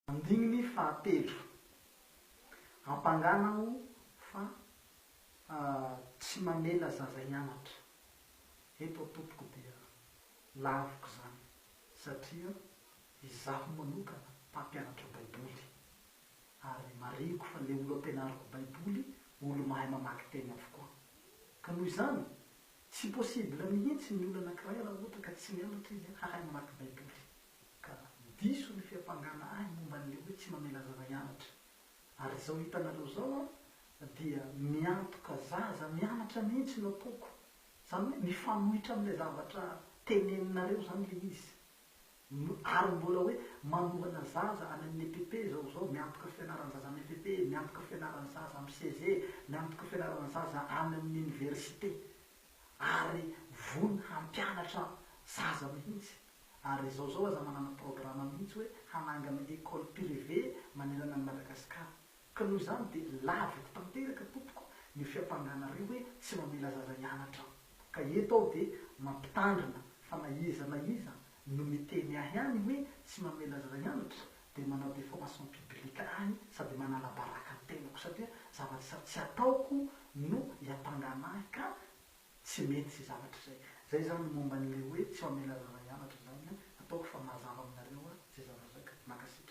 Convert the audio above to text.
Andininy fahatelo. Ampangana aho fa tsy mamela zaza hianatra. Eto aho tompoko dia laviko izany satria izaho manokana mpampianatra baiboly ary marihiko fa le olo ampianariko baiboly olo mahay mamaky teny avokoa. Ka noho izany tsy possible mihitsy ny olo anakiray raha ohatra ka tsy mianatra izy hahay mamaky baiboly. Ka diso ny fiampangana ahy momba an'ilay hoe tsy mamela zaza hianatra. Ary izao hitanareo izao an, dia miantoka zaza mianatra mihitsy no ataoko. Izany hoe mifanohitra amin'ilay zavatra teneninareo izany ilay izy. Ary mbola hoe manohana zaza any amin'ny EPP izao izao, miantoka fianaran-jaza amin'ny EPP, miantoka fianaran'ny zaza amin'ny CEG, miantoka fianaran'ny zaza any amin'ny oniversite. Ary vonona hampianatra zaza mihitsy. Ary izao izao aza manana programa mihitsy hoe hanangana école privée manerana an'i Madagascar. Ka noho izany dia laviko tanteraka tompoko ny fiampanganareo hoe tsy mamela zaza hianatra aho. Ka eto aho dia mampitandrina fa na iza na iza no miteny ahy any hoe tsy mamela zaza hianatra dia manao déformation publique ahy sady manala baraka ny tenako satria zavatra tsy ataoko no hiampangana ahy ka Tsy mety izay zavatra izay. Izay izany ny momba an'ilay hoe tsy mamela zaza hianatra izany an! Ataoko fa mazava aminareo izay zavatra izay ka. Mankasitraka.